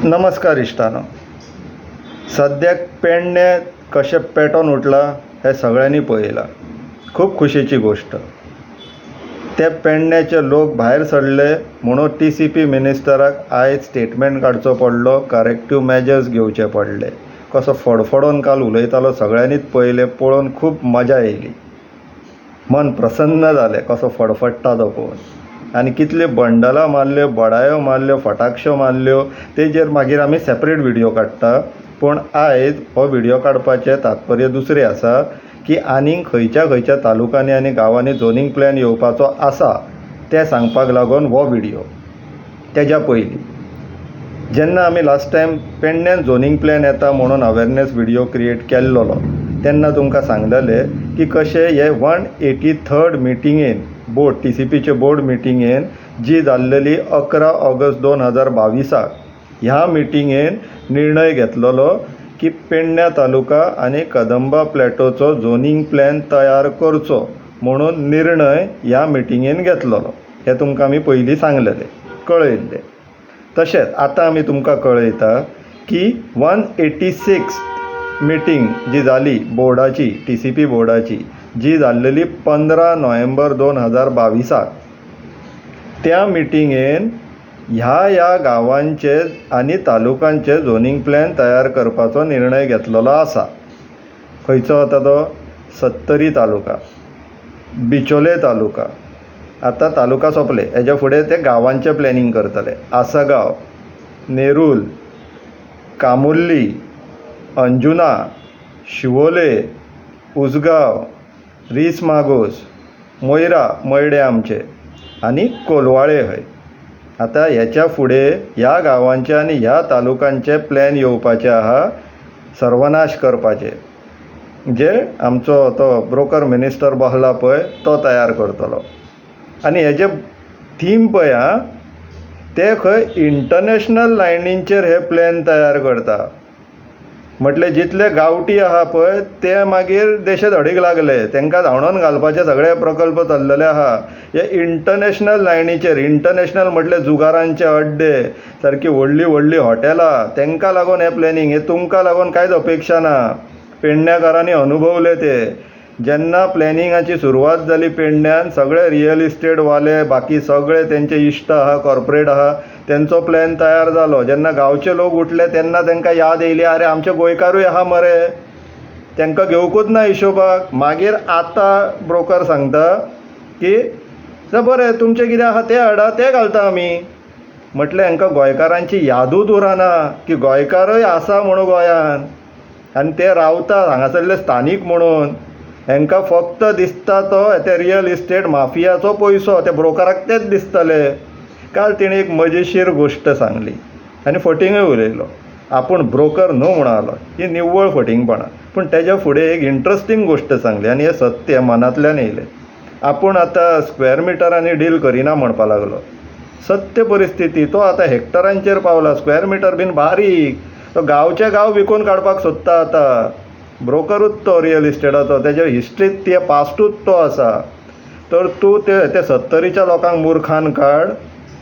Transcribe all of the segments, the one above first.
नमस्कार इश्टानो. सद्याक पेडणे कशें पेटोवन उठलां हें सगळ्यांनी पळयलां. खूब खोशयेची गोश्ट. ते पेडण्याचे लोक भायर सरले म्हणून टी सी पी मिनिस्टराक आयज स्टेटमेंट काडचो पडलो, करेक्टीव मेजर्स घेवचे पडले. कसो फडफडोन काल उलयतालो सगळ्यांनीच पळयलें, पळोवन खूब मजा येयली. मन प्रसन्न जालें कसो फडफडटा तो पळोवन. आनी कितल्यो बंडलां मारल्यो, बडायो मारल्यो, फटाक्षो मारल्यो तेजेर मागीर आमी सेपरेट व्हिडियो काडटा. पूण आयज हो व्हिडियो काडपाचें तात्पर्य दुसरें आसा की आनीक खंयच्या खंयच्या तालुकांनी आनी गांवांनी झोनींग प्लॅन येवपाचो आसा तें सांगपाक लागून हो व्हिडियो. तेज्या पयलीं जेन्ना आमी लास्ट टायम पेडण्यान झोनींग प्लॅन येता म्हणून अवेरनस व्हिडियो क्रिएट केल्लो तेन्ना तुमकां सांगलेलें की कशें हे 183rd मिटिंगेन बोर्ड टी सी पीचे बोर्ड मिटिंगेन जी जाल्लेली 11 ऑगस्ट 2022 ह्या मिटिंगेन निर्णय घेतलेलो की पेडण्या तालुका आनी कदंबा प्लॅटोचो झोनींग प्लॅन तयार करचो म्हणून निर्णय ह्या मिटिंगेन घेतलेलो. हें तुमकां आमी पयलीं सांगलेलें, कळयल्लें. तशेंच आतां आमी तुमकां कळयता की 186 मिटींग जी जाली बोर्डाची, टी सी पी बोर्डाची, जी जाल्लेली 15 नोव्हेंबर 2022 त्या मिटिंगेन ह्या ह्या गांवांचे आनी तालुकांचे झोनींग प्लॅन तयार करपाचो निर्णय घेतलेलो आसा. खंयचो आतां तो? सत्तरी तालुका, बिचोले तालुका, आतां तालुका सोंपले, हेज्या फुडें ते गांवांचें प्लॅनिंग करतले. आसगांव, नेरूल, कामुर्ली, अंजुना, शिवोले, उसगांव, रीस मागोस, मोयरा, मयडे आमचे आनी कोलवाळे हय. आतां हेच्या फुडें ह्या गांवांचे आनी ह्या तालुकांचे प्लॅन येवपाचे आहा, सर्वनाश करपाचे, जे आमचो तो ब्रोकर मिनिस्टर बसला पळय तो तयार करतलो. आनी हेजे थीम पळय आं, ते खंय इंटरनॅशनल लायनींचेर हे प्लॅन तयार करता. म्हटल्यार जितले गांवठी आहा पळय ते मागीर देशे धडीक लागले, तांकां धांवडोवन घालपाचे सगळे प्रकल्प चल्लेले आहा. हे इंटरनॅशनल लायनीचेर, इंटरनॅशनल म्हटल्यार जुगारांचे अड्डे, सारकी व्हडलीं व्हडलीं हॉटेलां, तांकां लागून हें प्लॅनिंग. हें तुमकां लागून कांयच अपेक्षा ना. पेडण्याकारांनी अनुभवले ते. जेन्ना प्लॅनिंगाची सुरवात जाली पेडण्यान, सगळे रियल इस्टेटवाले, बाकी सगळे तेंचे इश्ट आहा, कॉर्पोरेट आहा, तेंचो प्लॅन तयार जालो. जेन्ना गांवचे लोक उठले तेन्ना तांकां याद येयली, आरे आमचे गोंयकारूय आहा मरे, तांकां घेवकूच ना हिशोबाक. मागीर आतां ब्रोकर सांगता की बरें तुमचें कितें आहा तें हाडा, तें घालता आमी. म्हटल्यार हांकां गोंयकारांची यादूच उरना की गोंयकारय आसा म्हणून गोंयान, आनी ते रावता हांगासरले स्थानीक म्हणून. हांकां फक्त दिसता तो ते रियल इस्टेट माफियाचो पयसो, ते ब्रोकराक तेच दिसतले. काल तेणें एक मजेशीर गोश्ट सांगली आनी फटींगय उलयलो, आपूण ब्रोकर न्हू म्हणालो. ही निव्वळ फटींगपणां. पूण तेज्या फुडें एक इंट्रस्टींग गोश्ट सांगली आनी हें सत्य मनांतल्यान येयलें. आपूण आतां स्क्वेर मिटरांनी डील करिना म्हणपा लागलो. सत्य परिस्थिती, तो आतां हेक्टरांचेर पावला, स्क्वेर मिटर बीन बारीक, तो गांवचे गांव विकून काडपाक सोदता आतां. ब्रोकरूच तो रियल इस्टेटाचो, तेजे हिस्ट्रीत ते पास्टूच तो आसा. तर तूं ते सत्तरीच्या लोकांक मुर्खान काड,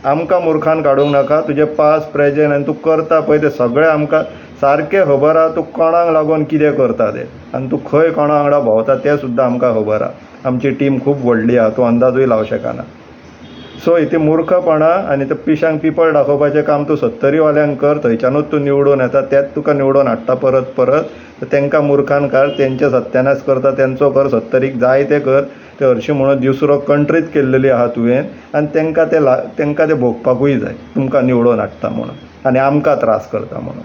आमकां मुर्खान काडूंक नाका. तुजें पास्ट, प्रेजेंट आनी तूं करता पळय तें सगळें आमकां सारकें खबर आहा. तूं कोणाक लागून कितें करता तें आनी तूं खंय कोणा वांगडा भोंवता तें सुद्दां आमकां खबर आहा. आमची टीम खूब व्हडली आहा, तूं अंदाजूय लावंक शकना. सो इतली मुर्खपणां आनी ते पिशांक पिपळ दाखोवपाचें काम तूं सत्तरीवाल्यांक कर, थंयच्यानूच तूं निवडून येता, तेच तुका निवडून हाडटा परत परत. तांकां मुर्खान काड, तेंचे सत्यानाश करता तेंचो कर, सत्तरीक जाय तें कर. ते हरशीं म्हणून दुसरो कंट्रीच केल्लेली आहा तुवें आनी तांकां ते तांकां तें भोगपाकूय जाय, तुमकां निवडून हाडटा म्हणून आनी आमकां त्रास करता म्हणून.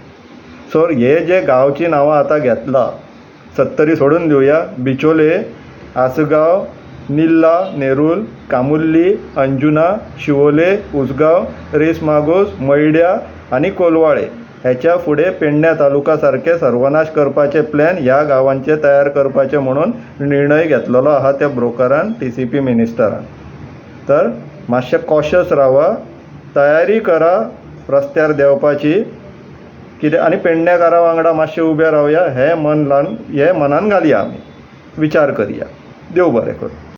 सो हे जे गांवचीं नांवां आतां घेतला, सत्तरी सोडून दिवया, बिचोले, आसगांव, निल्ला, नेरूल, कामुर्ली, अंजुना, शिवोले, उसगांव, रेस मागोस, मयड्या आनी कोलवाळे. हेच्या फुडें पेडण्या तालुका सारके सर्वनाश करपाचे प्लॅन ह्या गांवांचे तयार करपाचे म्हणून निर्णय घेतलेलो आहा त्या ब्रोकरान, टी सी पी मिनिस्टरान. तर मातशें कॉशस रावा, तयारी करा रस्त्यार देंवपाची कितें, आनी पेडण्याकारा वांगडा मातशें उबे रावया, हें मन लावन, हें मनान घालया, आमी विचार करया. देव बरें करूं.